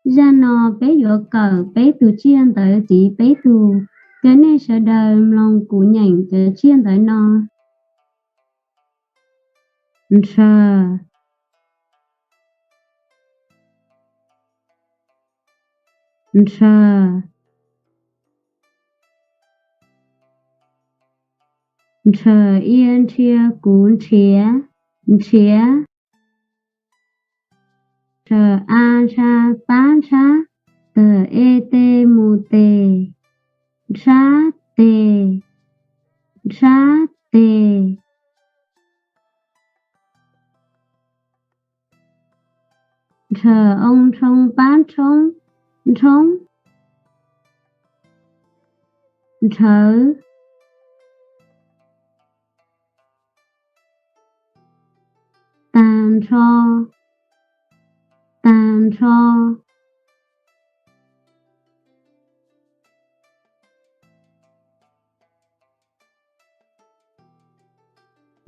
Zaj no peb yuav kawm peb tus tsiaj ntawv tiv peb tus. Cov nej sawv daws mloog kuv nyeem cov tsiaj ntawv no. Ntshaw. Ntshaw. Ntshaw ia nrhia kuv nrhiav, nrhiav. Ntshaw a ntsha pab ntshab, tawg e te mus tes, ntshab tes, ntshab tes. Ntshaw oo ntshoo pab ntshoob, ntshoob, ntshawv. Tag nrho, tag nrho.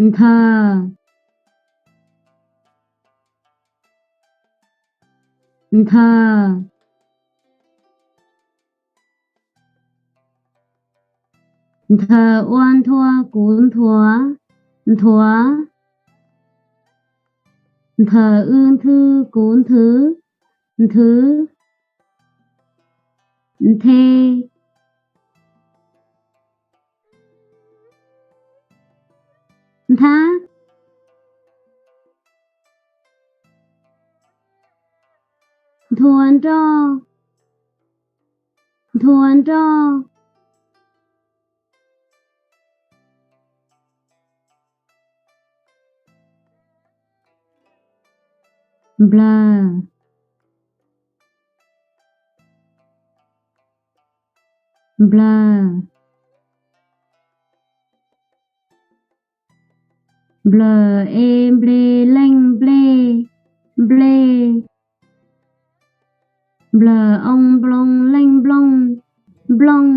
Nthaw, nthaw. Nthaw ua nthua kuv nthuav, nthuav. Nthaw w nthw kuv nthwv, nthwv. Nthe, nthab. Nthua nroj, nthua nroj. Nplawg, nplawg. Nplawg e nple leej nplej, nplej. Nplawg oo nplooj leej nplooj, nplooj.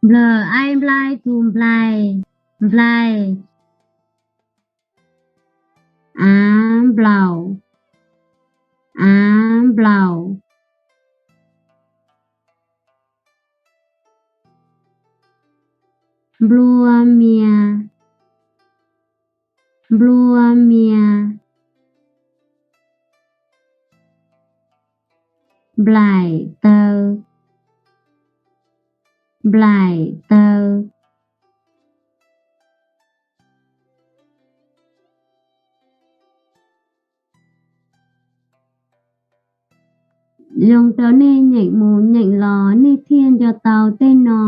Nplawg ai nplai tus nplais, nplais. Av nplaum, av nplaum. Nplua mias, nplua mias. Nplaim taw, nplaim taw. Zoo rau nej nyeem mus nyeem los nej thiaj nco tau tej no.